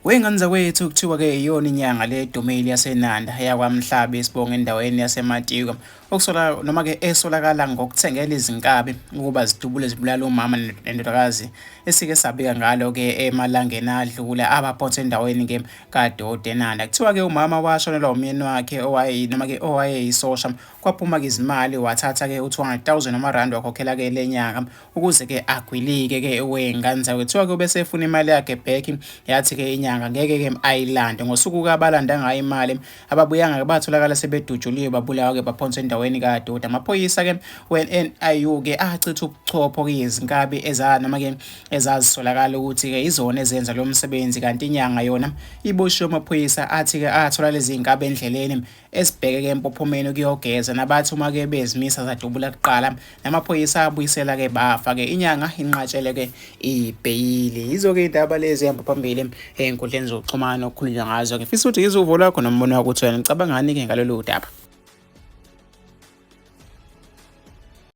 Wey'ngane zakwethu, kuthiwa-ke iyona inyanga le edumile yaseNanda yakwaMhlabi isibongo endaweni yaseMatikwa okusola noma-ke esolakala ngokuthengela izinkabi ukuba zidubule zibulale umama nendodakazi esike sabika ngalo-ke emalangeni adlule abaphonsa endaweni-ke kadoti eNanda. Kuthiwa-ke umama washonelwa umyeni wakhe owaye noma-ke owayeyisosha kwaphuma-ke izimali wathatha-ke u-200,000 wamarandi wakhokhela-ke le nyanga ukuze ke agwilike ke wey'ngane zakhe. Kuthiwa ke ubesefuna imali yakhe back, yathi ke inyanga ngeke ke ayilande. Ngosuku kabalanda ngayo imali ababuyanga ke batholakala sebedutshuliwe babulawa ke baphonswa endaweni kadoti. Amaphoyisa ke we-NIU ke achitha ubuchopho ke izinkabi eza noma ke ezazisolakala ukuthi ke izona ezenza lo msebenzi, kanti inyanga yona iboshiwe. Amaphoyisa athi ke athola lezi zinkabi endleleni esibheke-ke empophomeni ukuyogeza, nabathi uma-ke bezimisa zadubula kuqala namaphoyisa abuyisela-ke bafa-ke. Inyanga inqatshele-ke ibheyili. Yizo-ke iy'ndaba lezi ehamba phambili ey'nkundleni zokuxhumana okukhulunywa ngazo. Ngifisa ukuthi ngizwe uvo lwakho nombono wakho ukuthi wena ucabangani-ke ngalolu daba.